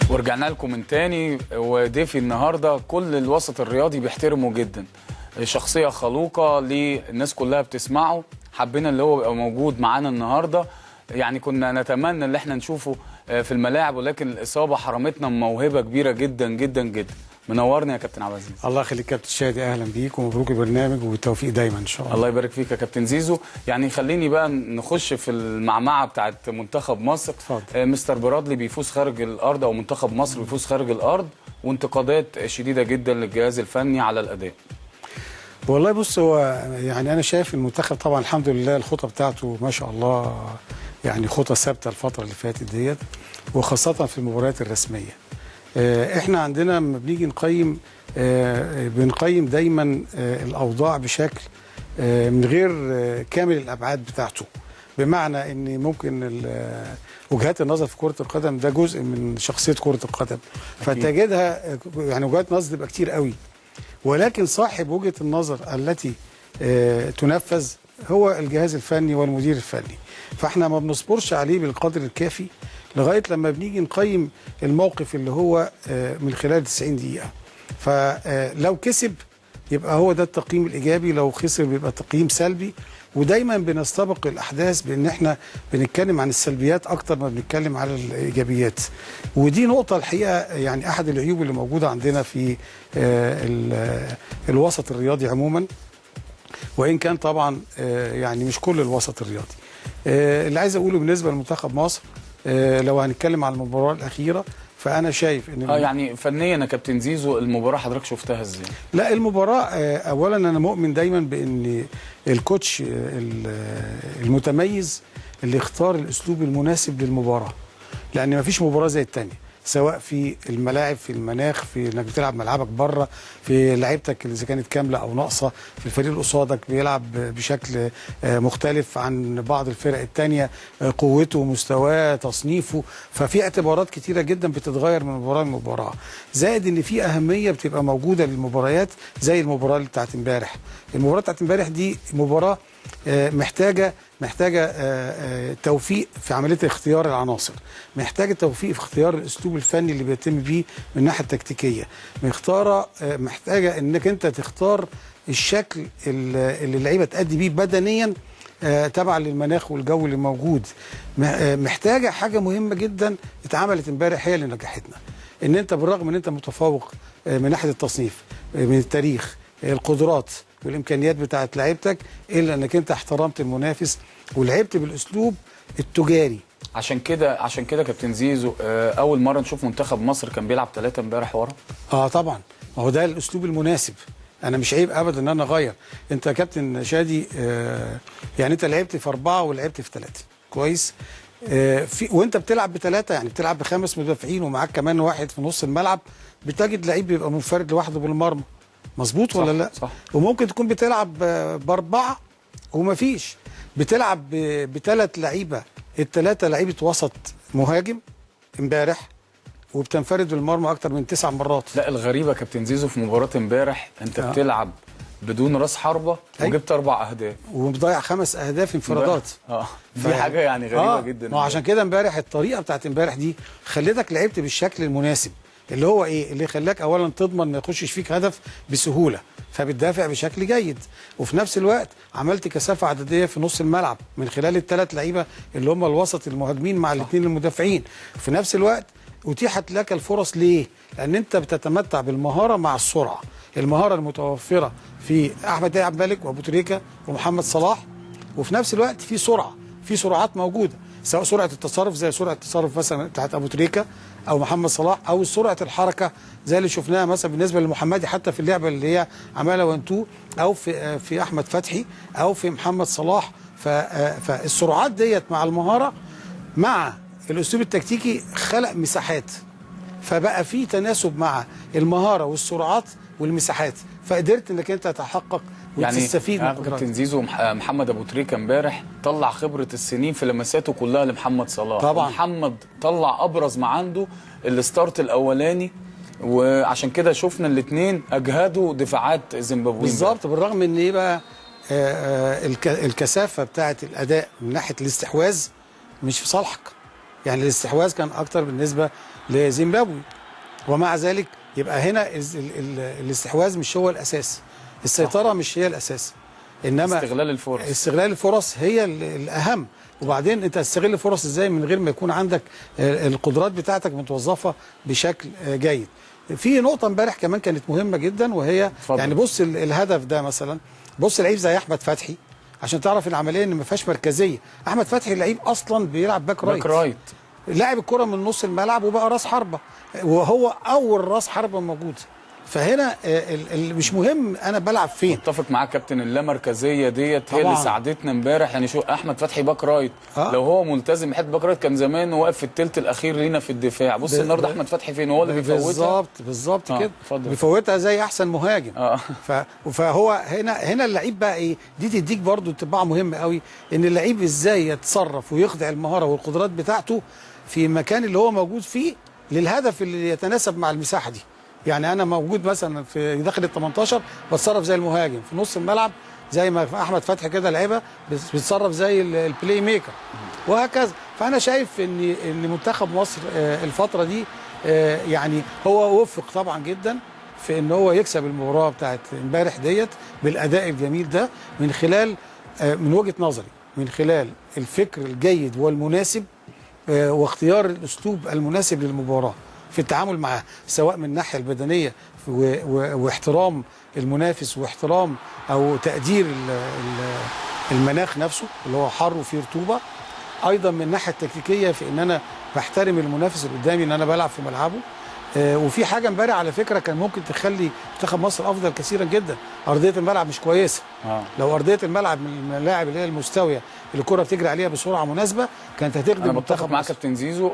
ورجعنا لكم من تاني. وضيفي النهارده كل الوسط الرياضي بيحترمه جدا، شخصية خلوقه للناس كلها بتسمعه، حبينا اللي هو يبقى موجود معانا النهارده. يعني كنا نتمنى اللي احنا نشوفه في الملاعب، ولكن الاصابة حرمتنا من موهبة كبيرة جدا جدا جدا. منورني يا كابتن عبد العزيز. الله يخليك كابتن شادي، اهلا بيك ومبروك البرنامج والتوفيق دايما ان شاء الله. الله يبارك فيك يا كابتن زيزو. يعني خليني بقى نخش في المعمعة بتاعت منتخب مصر. اتفضل. مستر برادلي بيفوز خارج الارض، او منتخب مصر بيفوز خارج الارض، وانتقادات شديدة جدا للجهاز الفني على الاداء. والله بص، هو يعني انا شايف المنتخب طبعا الحمد لله الخطة بتاعته ما شاء الله، يعني خطه ثابتة الفترة اللي فاتت ديت، وخاصة في المباريات الرسمية. احنا عندنا لما بنيجي نقيم بنقيم دايما الاوضاع بشكل من غير كامل الابعاد بتاعته، بمعنى ان ممكن وجهات النظر في كرة القدم ده جزء من شخصية كرة القدم، فتجدها يعني وجهات نظر تبقى كتير قوي، ولكن صاحب وجهة النظر التي تنفذ هو الجهاز الفني والمدير الفني، فاحنا ما بنصبرش عليه بالقدر الكافي لغاية لما بنيجي نقيم الموقف اللي هو من خلال 90 دقيقة. فلو كسب يبقى هو ده التقييم الإيجابي، لو خسر بيبقى تقييم سلبي. ودايما بنستبق الأحداث بأن احنا بنتكلم عن السلبيات أكتر ما بنتكلم على الإيجابيات، ودي نقطة الحقيقة يعني أحد العيوب اللي موجودة عندنا في الوسط الرياضي عموما، وإن كان طبعا يعني مش كل الوسط الرياضي. اللي عايز أقوله بالنسبة لمنتخب مصر، لو هنتكلم على المباراة الأخيرة، فأنا شايف إن يعني فنيا يا كابتن زيزو المباراة حضرتك شفتها إزاي؟ لا المباراة أولا أنا مؤمن دايما بإن الكوتش المتميز اللي اختار الأسلوب المناسب للمباراة، لأن مفيش مباراة زي التانية، سواء في الملاعب، في المناخ، في انك بتلعب ملعبك بره، في لعيبتك اذا كانت كاملة او ناقصه، في الفريق اللي قصادك بيلعب بشكل مختلف عن بعض الفرق الثانية، قوته، مستواه، تصنيفه، ففي اعتبارات كتيرة جدا بتتغير من مباراة لمباراة. زائد ان في اهمية بتبقى موجودة للمباريات زي المباراة اللي بتاعت امبارح. المباراة بتاعت امبارح دي مباراة محتاجه توفيق في عملية اختيار العناصر، محتاجه توفيق في اختيار الاسلوب الفني اللي بيتم بيه من الناحية التكتيكيه، محتاجه انك انت تختار الشكل اللي اللعيبة تأدي بيه بدنيا تبعا للمناخ والجو اللي موجود. محتاجه حاجة مهمة جدا اتعملت امبارح هي اللي نجحتنا، ان انت بالرغم ان انت متفوق من ناحية التصنيف، من التاريخ، القدرات والامكانيات بتاعت لعيبتك، الا انك انت احترمت المنافس ولعبت بالاسلوب التجاري. عشان كده كابتن زيزو اول مرة نشوف منتخب مصر كان بيلعب 3 امبارح ورا. طبعا، ما هو ده الاسلوب المناسب. انا مش عيب ابدا ان انا اغير. انت يا كابتن شادي يعني انت لعبت في 4 ولعبت في 3 كويس، في وانت بتلعب بثلاثة، يعني بتلعب بخمس مدافعين ومعاك كمان واحد في نص الملعب، بتجد لعيب بيبقى منفرد لوحده بالمرمى، مظبوط ولا لا؟ صح. وممكن تكون بتلعب ب4 ومفيش، بتلعب بثلاث لعيبة، الثلاثة لعيبة وسط مهاجم امبارح، وبتنفرد بالمرمى اكتر من 9 مرات. لا الغريبة كابتن زيزو في مباراة امبارح انت بتلعب بدون راس حربه وجبت 4 اهداف ومضيع 5 اهداف انفرادات. دي حاجة يعني غريبة جدا. ما عشان كده امبارح الطريقة بتاعت امبارح دي خلتك لعبت بالشكل المناسب، اللي هو ايه؟ اللي خلاك اولا تضمن ما يخشش فيك هدف بسهولة، فبتدافع بشكل جيد، وفي نفس الوقت عملت كثافة عددية في نص الملعب من خلال الثلاث لعيبة اللي هم الوسط المهاجمين مع الاثنين المدافعين. في نفس الوقت اتيحت لك الفرص. ليه؟ لان انت بتتمتع بالمهاره مع السرعة، المهارة المتوفرة في احمد عبد الملك وابو تريكه ومحمد صلاح، وفي نفس الوقت في سرعة، في سرعات موجودة، سواء سرعة التصرف زي سرعة التصرف مثلا بتاعت ابو تريكه او محمد صلاح، او سرعة الحركة زي اللي شفناها مثلا بالنسبة للمحمدي حتى في اللعبة اللي هي عملها 1 2، او في احمد فتحي او في محمد صلاح. فالسرعات ديت مع المهارة مع الاسلوب التكتيكي خلق مساحات، فبقى في تناسب مع المهارة والسرعات والمساحات، فقدرت انك انت تتحقق وتستفيد. يعني كابتن زيزو محمد ابو تريكه امبارح طلع خبره السنين في لمساته كلها لمحمد صلاح. طبعا محمد طلع ابرز ما عنده ال start الاولاني، وعشان كده شفنا الاثنين اجهدوا دفاعات زيمبابوي بالظبط. بالرغم ان ايه بقى الكثافة بتاعه الاداء من ناحية الاستحواذ مش في صالحك، يعني الاستحواذ كان اكتر بالنسبة لزيمبابوي، ومع ذلك يبقى هنا الاستحواذ مش هو الاساس، السيطرة مش هي الاساس، انما استغلال الفرص، استغلال الفرص هي الاهم. وبعدين انت هتستغل الفرص ازاي من غير ما يكون عندك القدرات بتاعتك متوظفه بشكل جيد. في نقطة امبارح كمان كانت مهمة جدا، وهي فضل. يعني بص الهدف ده مثلا، بص لعيب زي احمد فتحي عشان تعرف العملية ان ما فيهاش مركزية. احمد فتحي لعيب اصلا بيلعب back right، back right، لاعب الكره من نص الملعب وبقى راس حربه، وهو اول راس حربه موجود. فهنا مش مهم انا بلعب فين. اتفق معاك كابتن، اللامركزيه ديت هي اللي ساعدتنا امبارح. يعني شو احمد فتحي back right، لو هو ملتزم بحته back right كان زمان واقف في الثلث الاخير لينا في الدفاع. بص النهارده احمد فتحي فين، هو اللي بيفوتها. بالظبط بالظبط كده، بيفوتها زي احسن مهاجم. فهو هنا اللعيب بقى ايه، دي تديك برضو انطباع مهم قوي، ان اللعيب ازاي يتصرف ويخدع المهارة والقدرات بتاعته في المكان اللي هو موجود فيه للهدف اللي يتناسب مع المساحة دي. يعني انا موجود مثلا في داخل ال 18 بتصرف زي المهاجم، في نص الملعب زي ما احمد فتحي كده لعيبة بيتصرف زي ال playmaker وهكذا. فانا شايف ان منتخب مصر الفترة دي يعني هو وفق طبعا جدا في ان هو يكسب المباراة بتاعت امبارح ديت بالاداء الجميل ده، من خلال من وجهه نظري من خلال الفكر الجيد والمناسب واختيار الاسلوب المناسب للمباراة في التعامل معاه، سواء من الناحية البدنية واحترام المنافس واحترام او تقدير المناخ نفسه اللي هو حر وفيه رطوبة، ايضا من الناحية التكتيكيه في ان انا بحترم المنافس اللي قدامي ان انا بلعب في ملعبه. وفي حاجة امبارح على فكرة كان ممكن تخلي منتخب مصر افضل كثيرا جدا، ارضية الملعب مش كويسة. لو ارضية الملعب من الملاعب اللي هي المستويه اللي الكره بتجري عليها بسرعة مناسبة كانت هتخدم انا بتفق معاك كابتن زيزو،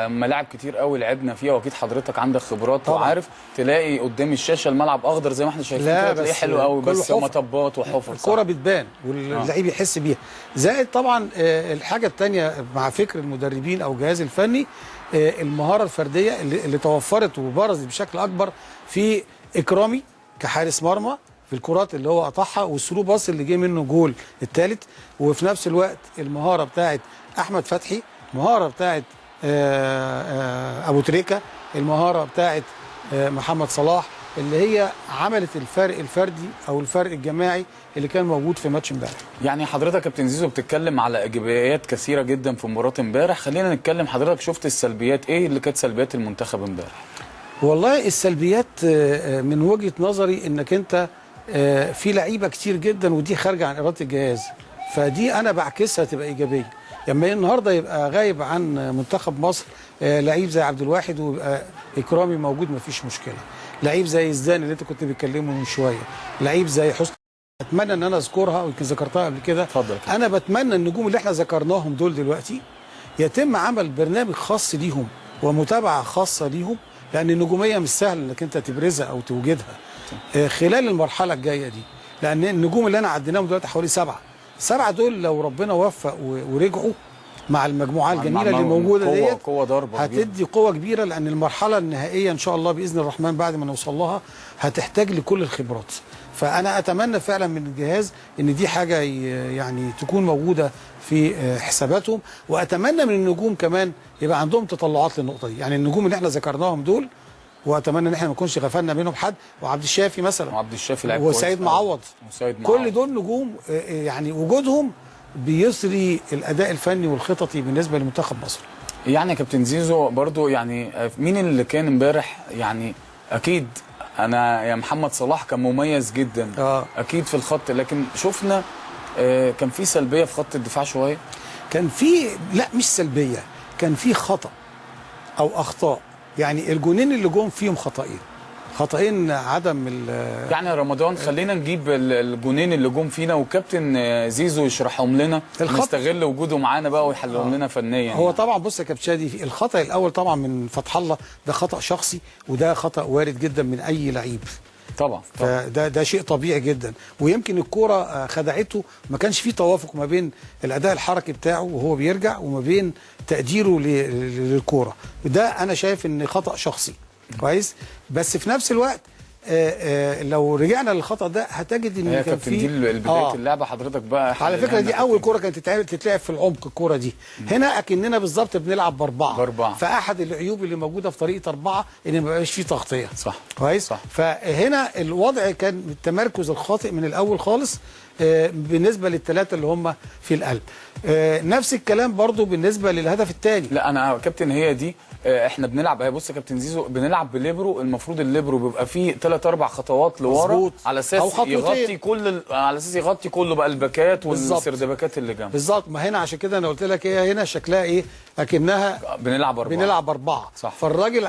ملاعب كتير قوي لعبنا فيها واكيد حضرتك عندك خبرات طبعا. وعارف تلاقي قدام الشاشة الملعب اخضر زي ما احنا شايفين كده، تلاقيه حلو قوي بس مطبات وحفر، الكره بتبان واللعيب يحس بيها. زائد طبعا الحاجة الثانية مع فكر المدربين او الجهاز الفني، المهارة الفردية اللي توفرت وبرزت بشكل اكبر في اكرامي كحارس مرمى في الكرات اللي هو قطعها وال through pass اللي جه منه جول الثالث، وفي نفس الوقت المهارة بتاعت احمد فتحي، المهارة بتاعت ابو تريكه، المهارة بتاعت محمد صلاح، اللي هي عملت الفرق الفردي او الفرق الجماعي اللي كان موجود في ماتش امبارح. يعني حضرتك كابتن زيزو بتتكلم على ايجابيات كثيرة جدا في مباراة امبارح، خلينا نتكلم حضرتك شفت السلبيات ايه اللي كانت سلبيات المنتخب امبارح؟ والله السلبيات من وجهه نظري انك انت في لعيبة كتير جدا ودي خارجه عن اراده الجهاز، فدي انا بعكسها تبقى ايجابية. لما النهارده يبقى غايب عن منتخب مصر لعيب زي عبد الواحد ويبقى اكرامي موجود مفيش مشكلة، لعيب زي زيدان اللي انت كنت بتكلمه من شوية، لعيب زي حسني، اتمنى ان انا اذكرها ويمكن ذكرتها قبل كده. اتفضل. انا بتمنى النجوم اللي احنا ذكرناهم دول دلوقتي يتم عمل برنامج خاص ليهم ومتابعة خاصة ليهم، لان النجومية مش سهل انك انت تبرزها او توجدها خلال المرحلة الجاية دي، لان النجوم اللي انا عديناهم دلوقتي حوالي 7 دول لو ربنا وفق ورجعوا مع المجموعة الجميلة اللي موجودة ديت قوة ضربه هتدي قوة كبيرة، لان المرحلة النهائية ان شاء الله باذن الرحمن بعد ما نوصل لها هتحتاج لكل الخبرات. فانا اتمنى فعلا من الجهاز ان دي حاجة يعني تكون موجودة في حساباتهم، واتمنى من النجوم كمان يبقى عندهم تطلعات للنقطة دي. يعني النجوم اللي احنا ذكرناهم دول، واتمنى ان احنا ما نكونش غفلنا منهم حد، وعبد الشافي مثلا، وعبد الشافي لعيب وسيد معوض، كل دول نجوم يعني وجودهم بيسري الاداء الفني والخططي بالنسبة لمنتخب مصر. يعني يا كابتن زيزو برضو يعني مين اللي كان امبارح يعني اكيد انا يا محمد صلاح كان مميز جدا اكيد في الخط، لكن شفنا كان في سلبية في خط الدفاع شوية. كان في لا مش سلبية، كان في خطا او اخطاء، يعني الجونين اللي جم فيهم خطأين عدم يعني رمضان خلينا نجيب الجونين اللي جم فينا والكابتن زيزو يشرحهم لنا، نستغل وجوده معانا بقى ويحللهم لنا فنيا. هو طبعا بص يا كابتن شادي، الخطأ الاول طبعا من فتح الله ده خطأ شخصي، وده خطأ وارد جدا من اي لعيب طبعا. فده شيء طبيعي جدا، ويمكن الكورة خدعته، ما كانش فيه توافق ما بين الاداء الحركي بتاعه وهو بيرجع وما بين تقديره للكورة، وده انا شايف ان خطأ شخصي كويس. بس في نفس الوقت لو رجعنا للخطا ده هتجد ان كان في دي بداية اللعبة حضرتك بقى. على فكرة دي اول كره كانت تتلعب في العمق الكره دي. هنا اكننا بالظبط بنلعب باربعة. فاحد العيوب اللي موجودة في طريقه اربعة ان ما بقاش فيه تغطيه. صح، كويس. صح. فهنا الوضع كان التمركز الخاطئ من الاول خالص بالنسبة للثلاثه اللي هم في القلب. نفس الكلام برضو بالنسبة للهدف الثاني. لا انا يا كابتن هي دي احنا بنلعب، بص يا كابتن زيزو، بنلعب بليبرو، المفروض الليبرو بيبقى فيه 3 4 خطوات لورا على اساس يغطي كل على اساس يغطي كله بقى الباكات والسردباكات اللي جنب. بالظبط. ما هنا عشان كده انا قلت لك ايه، هنا شكلها ايه، اكنها بنلعب اربعة، بنلعب اربعة. صح. فالراجل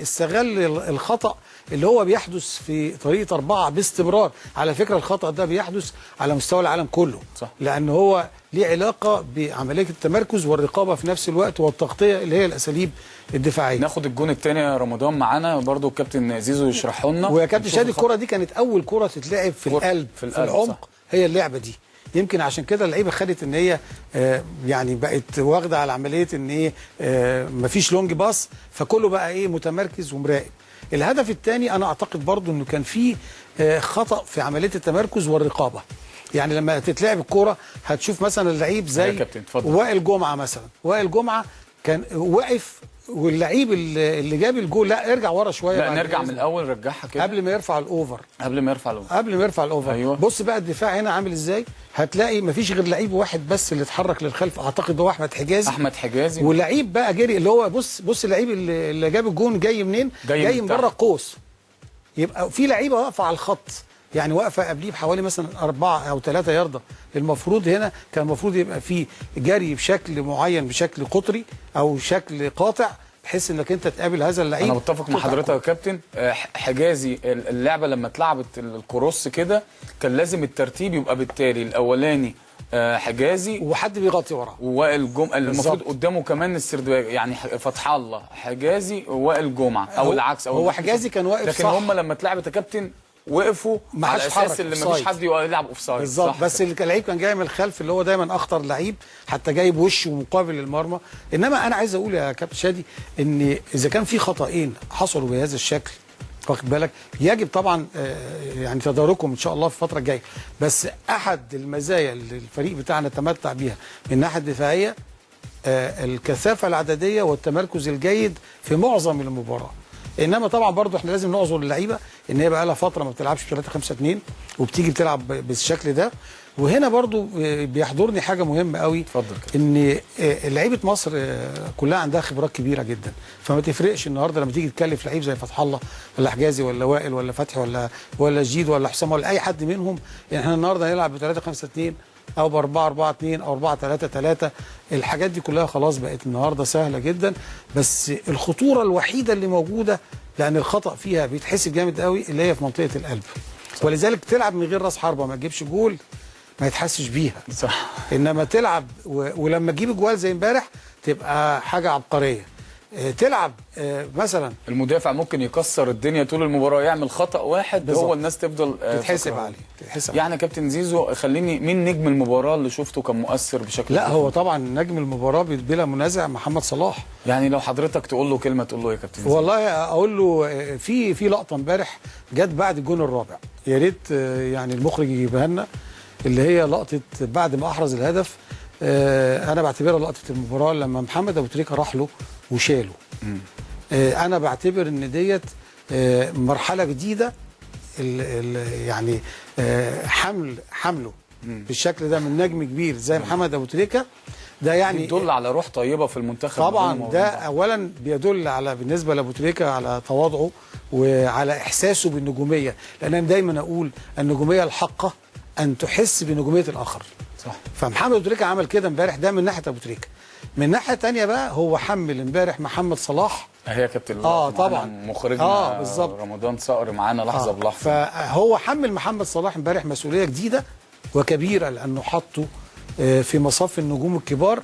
استغل الخطا اللي هو بيحدث في طريقه اربعة باستمرار. على فكرة الخطا ده بيحدث على مستوى العالم كله. صح. لان هو ليه علاقة بعملية التمركز والرقابه في نفس الوقت والتغطيه اللي هي الاساليب الدفاعية. ناخد الجون الثاني يا رمضان معانا برضو الكابتن زيزو يشرحه لنا. ويا كابتن شادي الكره دي كانت اول كره تتلعب في القلب، في العمق. صح. هي اللعبة دي يمكن عشان كده اللعيبة خدت ان هي يعني بقت واخده على عملية ان ايه مفيش long pass، فكله بقى ايه متمركز ومراقب. الهدف الثاني انا اعتقد برضو انه كان فيه خطأ في عملية التمركز والرقابه. يعني لما تتلعب الكورة هتشوف مثلا اللعيب زي وائل جمعه مثلا، وائل جمعه كان واقف واللعيب اللي جاب الجول، لا ارجع ورا شوية، لا نرجع من الاول، رجعها كده قبل ما يرفع ال over، قبل ما يرفع ال over، قبل ما يرفع ال over. أيوة. بص بقى الدفاع هنا عامل ازاي، هتلاقي مفيش غير لعيب واحد بس اللي اتحرك للخلف، اعتقد هو احمد حجازي. احمد حجازي. ولعيب بقى جري اللي هو بص اللعيب اللي جاب الجون جاي منين؟ جاي من بره القوس. يبقى في لعيبة واقفة على الخط، يعني واقفة قبليه بحوالي مثلا 4 أو 3 ياردة. المفروض هنا كان المفروض يبقى في جري بشكل معين، بشكل قطري او شكل قاطع، بحيث انك انت تقابل هذا اللعيب. انا بتفق مع حضرتك يا كابتن. حجازي اللعبة لما اتلعبت الكروس كده كان لازم الترتيب يبقى بالتالي، الاولاني حجازي وحد بيغطي وراه، ووائل جمعه المفروض قدامه كمان السردباك، يعني فتح الله حجازي ووائل جمعه او العكس، او هو حجازي كان واقف. لكن هم لما اتلعبت يا كابتن وقفوا على اساس اللي ما فيش حد يلعب offside. بالظبط. بس اللعيب كان جاي من الخلف اللي هو دايما اخطر لعيب، حتى جايب وشه مقابل للمرمى. انما انا عايز اقول يا كابتن شادي ان اذا كان في خطأين حصلوا بهذا الشكل، واخد بالك، يجب طبعا يعني تداركهم ان شاء الله في الفترة الجاية. بس احد المزايا اللي الفريق بتاعنا تمتع بيها من الناحية الدفاعية الكثافة العدديه والتمركز الجيد في معظم المباراة. انما طبعا برضو احنا لازم نعذر اللعيبة ان هي بقى لها فترة ما بتلعبش 3-5-2 وبتيجي بتلعب بالشكل ده. وهنا برضو بيحضرني حاجة مهمة قوي. اتفضل. ان لعيبة مصر كلها عندها خبرات كبيرة جدا، فما تفرقش النهارده لما تيجي تكلف لعيب زي فتح الله ولا حجازي ولا وائل ولا فتحي ولا جيد ولا حسام ولا اي حد منهم، يعني احنا النهارده هنلعب ب 3-5-2 او ب 4-4-2 او 4-3-3. الحاجات دي كلها خلاص بقت النهارده سهلة جدا. بس الخطورة الوحيدة اللي موجودة، لان الخطا فيها بيتحسب جامد قوي، اللي هي في منطقة القلب. صح. ولذلك تلعب من غير راس حربه ما تجيبش جول ما يتحسش بيها. صح. انما تلعب ولما تجيب جوال زي امبارح تبقى حاجة عبقرية. تلعب مثلا المدافع ممكن يكسر الدنيا طول المباراة، يعمل خطأ واحد هو الناس تفضل تتحسب عليه، تتحسب. يعني كابتن زيزو، خليني، مين نجم المباراة اللي شفته كان مؤثر بشكل؟ لا هو طبعا نجم المباراة بلا منازع محمد صلاح. يعني لو حضرتك تقول له كلمة تقول له يا كابتن زيزو؟ والله اقول له في لقطة امبارح جت بعد الجون الرابع، يا ريت يعني المخرج يجيبها لنا، اللي هي لقطة بعد ما احرز الهدف. انا بعتبرها لقطة المباراة لما محمد ابو تريكه راح له وشاله. انا بعتبر ان ديت مرحلة جديدة، يعني حمله بالشكل ده من نجم كبير زي محمد ابو تريكه، ده يعني بيدل على روح طيبة في المنتخب طبعا. ده اولا بيدل على، بالنسبة لابو تريكه، على تواضعه وعلى احساسه بالنجوميه، لان انا دايما اقول النجومية الحقه ان تحس بنجوميه الاخر. صح. فمحمد ابو تريكه عمل كده امبارح، ده من ناحية ابو تريكه. من ناحية ثانية بقى هو حمل امبارح محمد صلاح. هي يا كابتن طبعا مخرجنا بالظبط رمضان صقر معانا لحظة بلحظة. فهو حمل محمد صلاح امبارح مسؤولية جديدة وكبيره، لانه حطه في مصاف النجوم الكبار.